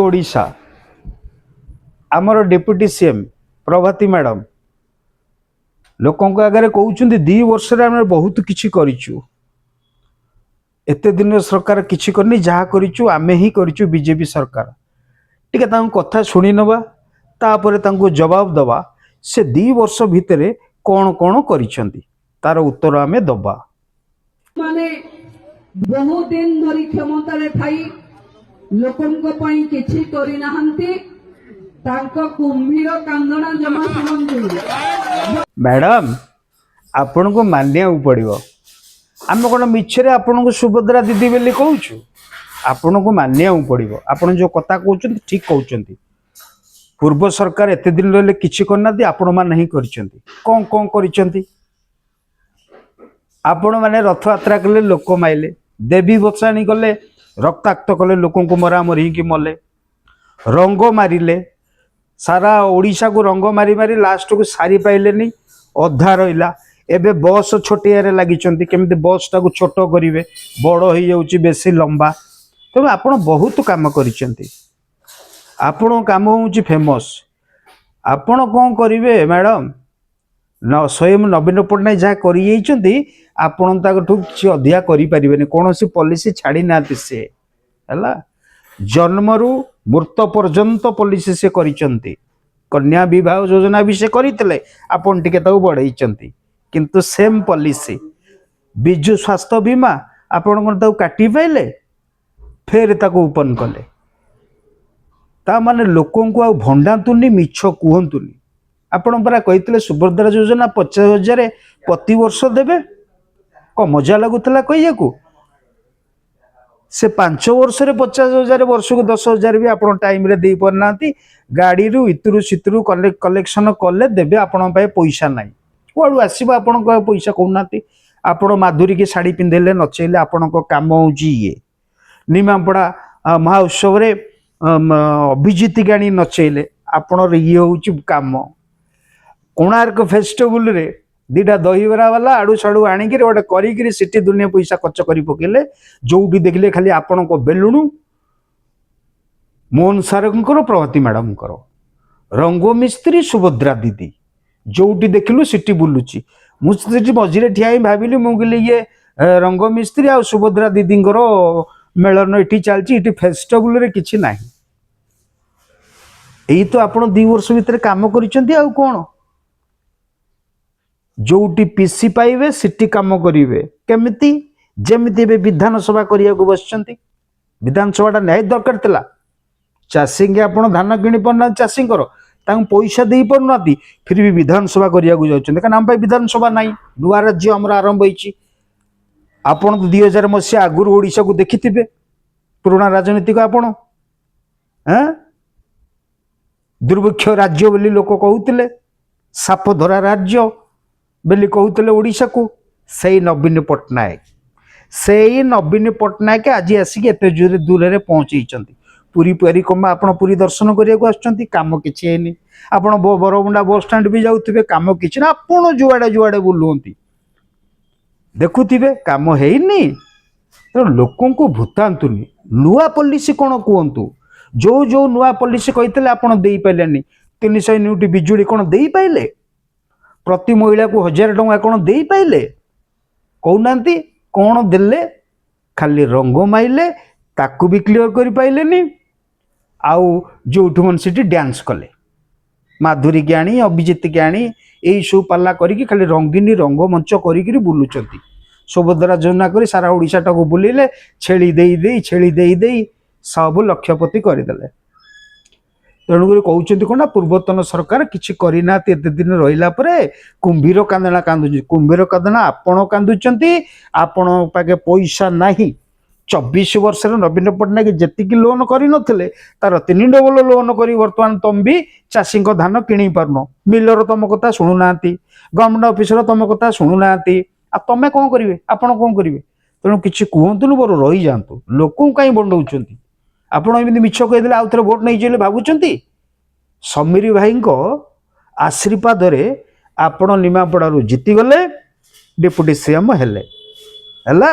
ଓଡ଼ିଶା, ଆମର deputy CM Prabhati madam ଲୋକଙ୍କ ଆଗରେ କହୁଛନ୍ତି, 2 ବର୍ଷରେ ଆମେ ବହୁତ କିଛି କରିଛୁ। ଏତେ ଦିନ ସରକାର କିଛି କରିନି, ଯାହା କରିଛୁ ଆମେ ହିଁ କରିଛୁ, ବିଜେପି ସରକାର। ଟିକେ ତାଙ୍କ କଥା ଶୁଣି ନେବା, ତାପରେ ତାଙ୍କୁ ଜବାବ ଦେବା। ସେ 2 ବର୍ଷ ଭିତରେ କ'ଣ କ'ଣ କରିଛନ୍ତି, ତାର ଉତ୍ତର ଆମେ ଦେବା। ମାନେ ବହୁ ଦିନ ଧରି କ୍ଷମତାରେ ଥାଇ ଲୋକଙ୍କ ପାଇଁ କିଛି କରିନାହାନ୍ତି। ତାଙ୍କ କୁମ୍ଭୀର କାନ୍ଦଣା ଜମା ଶୁଣନ୍ତୁନି। ମ୍ୟାଡ଼ାମ, ଆପଣଙ୍କୁ ମାନିବାକୁ ପଡ଼ିବ। ଆମେ କ'ଣ ମିଛରେ ଆପଣଙ୍କୁ ସୁଭଦ୍ରା ଦିଦି ବୋଲି କହୁଛୁ? ଆପଣଙ୍କୁ ମାନିବାକୁ ପଡ଼ିବ। ଆପଣ ଯେଉଁ କଥା କହୁଛନ୍ତି, ଠିକ କହୁଛନ୍ତି। ପୂର୍ବ ସରକାର ଏତେ ଦିନ ରହିଲେ, କିଛି କରିନାହାନ୍ତି, ଆପଣମାନେ ହିଁ କରିଛନ୍ତି। କ'ଣ କ'ଣ କରିଛନ୍ତି? ଆପଣମାନେ ରଥଯାତ୍ରା କଲେ, ଲୋକ ମାଇଲେ। ଦେବୀ ଭସାଣି କଲେ, ରକ୍ତାକ୍ତ କଲେ, ଲୋକଙ୍କୁ ମରାମରି ହେଇକି ମଲେ। ରଙ୍ଗ ମାରିଲେ, ସାରା ଓଡ଼ିଶାକୁ ରଙ୍ଗ ମାରି ମାରି ଲାଷ୍ଟକୁ ସାରି ପାଇଲେନି, ଅଧା ରହିଲା। ଏବେ ବସ୍ ଛୋଟିଆରେ ଲାଗିଛନ୍ତି, କେମିତି ବସ୍ଟାକୁ ଛୋଟ କରିବେ, ବଡ଼ ହେଇଯାଉଛି, ବେଶୀ ଲମ୍ବା। ତେଣୁ ଆପଣ ବହୁତ କାମ କରିଛନ୍ତି। ଆପଣଙ୍କ କାମ ହେଉଛି ଫେମସ୍। ଆପଣ କ'ଣ କରିବେ ମ୍ୟାଡ଼ାମ? ନ ସ୍ୱୟଂ ନବୀନ ପଟ୍ଟନାୟକ ଯାହା କରିଯାଇଛନ୍ତି, ଆପଣ ତାଙ୍କଠୁ କିଛି ଅଧିକା କରିପାରିବେନି। କୌଣସି ପଲିସି ଛାଡ଼ି ନାହାନ୍ତି ସେ। ହେଲା, ଜନ୍ମରୁ ମୃତ ପର୍ଯ୍ୟନ୍ତ ପଲିସି ସେ କରିଛନ୍ତି। କନ୍ୟା ବିବାହ ଯୋଜନା ବି ସେ କରିଥିଲେ, ଆପଣ ଟିକେ ତାକୁ ବଢ଼େଇଛନ୍ତି, କିନ୍ତୁ ସେମ୍ ପଲିସି। ବିଜୁ ସ୍ୱାସ୍ଥ୍ୟ ବୀମା ଆପଣ କ'ଣ ତାକୁ କାଟି ପାଇଲେ? ଫେର ତାକୁ ଓପନ୍ କଲେ। ତା ମାନେ ଲୋକଙ୍କୁ ଆଉ ଭଣ୍ଡାନ୍ତୁନି, ମିଛ କୁହନ୍ତୁନି। ଆପଣ ପରା କହିଥିଲେ ସୁଭଦ୍ରା ଯୋଜନା 50,000 ପ୍ରତିବର୍ଷ ଦେବେ। କ'ଣ ମଜା ଲାଗୁଥିଲା କହିବାକୁ? ସେ 5 ବର୍ଷରେ 50,000, ବର୍ଷକୁ 10,000 ବି ଆପଣ ଟାଇମରେ ଦେଇପାରୁନାହାନ୍ତି। ଗାଡ଼ିରୁ ଇତୁରୁ ସିତୁରୁ କଲେକ୍ସନ କଲେ ଦେବେ। ଆପଣଙ୍କ ପାଇଁ ପଇସା ନାହିଁ। କୁଆଡ଼ୁ ଆସିବ ଆପଣଙ୍କ ପଇସା, କହୁନାହାନ୍ତି? ଆପଣ ମାଧୁରୀକି ଶାଢ଼ୀ ପିନ୍ଧେଇଲେ, ନଚେଇଲେ, ଆପଣଙ୍କ କାମ ହେଉଛି ଇଏ। ନିମାପଡ଼ା ମହାଉତ୍ସବରେ ଅଭିଜିତ ଆଣି ନଚେଇଲେ, ଆପଣର ଇଏ ହେଉଛି କାମ। କୋଣାର୍କ ଫେଷ୍ଟିଭାଲରେ ଦିଟା ଦହିବରା ବାଲା ଆଡ଼ୁ ସାଡ଼ୁ ଆଣିକିରି ଗୋଟେ କରିକିରି ସେଠି ଦୁନିଆ ପଇସା ଖର୍ଚ୍ଚ କରି ପକେଇଲେ। ଯୋଉଠି ଦେଖିଲେ ଖାଲି ଆପଣଙ୍କ ବେଲୁଣୁ, ମୋହନ ସାରଙ୍କର, ପ୍ରଭାତୀ ମ୍ୟାଡ଼ାମଙ୍କର, ରଙ୍ଗ ମିସ୍ତ୍ରୀ ସୁଭଦ୍ରା ଦିଦି, ଯୋଉଠି ଦେଖିଲୁ ସେଠି ବୁଲୁଛି। ମୁଁ ସେଠି ମଝିରେ ଠିଆ ହେଇ ଭାବିଲି, ମୁଁ କହିଲି ଇଏ ରଙ୍ଗ ମିସ୍ତ୍ରୀ ଆଉ ସୁଭଦ୍ରା ଦିଦିଙ୍କର ମେଳନ ଏଠି ଚାଲିଛି, ଏଠି ଫେଷ୍ଟିଭାଲରେ କିଛି ନାହିଁ। ଏଇ ତ ଆପଣ 2 ବର୍ଷ ଭିତରେ କାମ କରିଛନ୍ତି, ଆଉ କ'ଣ? ଯୋଉଠି ପିସି ପାଇବେ, ସେଠି କାମ କରିବେ। କେମିତି? ଯେମିତି ଏବେ ବିଧାନସଭା କରିବାକୁ ବସିଛନ୍ତି। ବିଧାନସଭାଟା ନିହାତି ଦରକାର ଥିଲା। ଚାଷୀଙ୍କି ଆପଣ ଧାନ କିଣି ପାରୁନାହାନ୍ତି, ଚାଷୀଙ୍କର ତାଙ୍କୁ ପଇସା ଦେଇପାରୁନାହାନ୍ତି, ଫିର ବି ବିଧାନସଭା କରିବାକୁ ଯାଉଛନ୍ତି। କାରଣ ଆମ ପାଇଁ ବିଧାନସଭା ନାହିଁ। ନୂଆ ରାଜ୍ୟ ଆମର ଆରମ୍ଭ ହେଇଛି। ଆପଣ ତ 2000 ମସିହା ଆଗରୁ ଓଡ଼ିଶାକୁ ଦେଖିଥିବେ। ପୁରୁଣା ରାଜନୀତିକ ଆପଣ। ଦୁର୍ଭିକ୍ଷ ରାଜ୍ୟ ବୋଲି ଲୋକ କହୁଥିଲେ, ସାପ ଧରା ରାଜ୍ୟ ବୋଲି କହୁଥିଲେ ଓଡ଼ିଶାକୁ। ସେଇ ନବୀନ ପଟ୍ଟନାୟକ, ସେଇ ନବୀନ ପଟ୍ଟନାୟକ ଆଜି ଆସିକି ଏତେ ଜୋରେ ଦୂରରେ ପହଞ୍ଚେଇଛନ୍ତି। ପୁରୀ ପରିକ୍ରମା, ଆପଣ ପୁରୀ ଦର୍ଶନ କରିବାକୁ ଆସୁଛନ୍ତି, କାମ କିଛି ହେଇନି। ଆପଣ ବରମୁଣ୍ଡା ବସଷ୍ଟାଣ୍ଡ ବି ଯାଉଥିବେ, କାମ କିଛି ନା। ଆପଣ ଯୁଆଡ଼େ ଯୁଆଡ଼େ ବୁଲୁଅନ୍ତି, ଦେଖୁଥିବେ, କାମ ହେଇନି। ତେଣୁ ଲୋକଙ୍କୁ ଭୁତାନ୍ତୁନି। ନୂଆ ପଲିସି କ'ଣ କୁହନ୍ତୁ? ଯୋଉ ଯୋଉ ନୂଆ ପଲିସି କହିଥିଲେ, ଆପଣ ଦେଇପାରିଲେନି। 300 ୟୁନିଟ୍ ବିଜୁଳି କ'ଣ ଦେଇପାରିଲେ? ପ୍ରତି ମହିଳାକୁ 1000 ଟଙ୍କା କ'ଣ ଦେଇପାରିଲେ? କହୁନାହାନ୍ତି, କ'ଣ ଦେଲେ? ଖାଲି ରଙ୍ଗ ମାଇଲେ, ତାକୁ ବି କ୍ଲିଅର କରିପାରିଲେନି। ଆଉ ଯୋଉଠୁ ମନ ସେଠି ଡ୍ୟାନ୍ସ କଲେ, ମାଧୁରୀକି ଆଣି, ଅଭିଜିତକି ଆଣି, ଏଇସବୁ ପାଲା କରିକି ଖାଲି ରଙ୍ଗିନୀ ରଙ୍ଗମଞ୍ଚ କରିକିରି ବୁଲୁଛନ୍ତି। ସୁଭଦ୍ରା ଯୋଜନା କରି ସାରା ଓଡ଼ିଶାଟାକୁ ବୁଲିଲେ, ଛେଳି ଦେଇ ଦେଇ, ଛେଳି ଦେଇ ଦେଇ ସବୁ ଲକ୍ଷପତି କରିଦେଲେ। ତେଣୁକରି କହୁଛନ୍ତି କ'ଣ ନା ପୂର୍ବତନ ସରକାର କିଛି କରିନାହାନ୍ତି। ଏତେ ଦିନ ରହିଲା ପରେ କୁମ୍ଭୀର କାନ୍ଦଣା କାନ୍ଦୁଛନ୍ତି। କୁମ୍ଭୀର କାନ୍ଦଣା ଆପଣ କାନ୍ଦୁଛନ୍ତି। ଆପଣଙ୍କ ପାଖେ ପଇସା ନାହିଁ। 24 ବର୍ଷରେ ନବୀନ ପଟ୍ଟନାୟକ ଯେତିକି ଲୋନ୍ କରିନଥିଲେ, ତାର ତିନି ଡବଲ ଲୋନ୍ କରି ବର୍ତ୍ତମାନ ତମେ ବି ଚାଷୀଙ୍କ ଧାନ କିଣି ପାରୁନ। ମିଲର ତମ କଥା ଶୁଣୁନାହାନ୍ତି, ଗଭର୍ଣ୍ଣମେଣ୍ଟ ଅଫିସର ତମ କଥା ଶୁଣୁନାହାନ୍ତି। ଆଉ ତମେ କ'ଣ କରିବେ? ଆପଣ କ'ଣ କରିବେ? ତେଣୁ କିଛି କୁହନ୍ତୁନି, ବରଂ ରହିଯାଆନ୍ତୁ। ଲୋକଙ୍କୁ କାହିଁ ବଣ୍ଡଉଛନ୍ତି ଆପଣ? ଏମିତି ମିଛ କହିଦେଲେ ଆଉ ଥରେ ଭୋଟ ନେଇଯିବେ ବୋଲି ଭାବୁଛନ୍ତି? ସମୀର ଭାଇଙ୍କ ଆଶୀର୍ବାଦରେ ଆପଣ ନିମାପଡ଼ାରୁ ଜିତିଗଲେ, ଡେପୁଟି ସିଏମ୍ ହେଲେ। ହେଲା।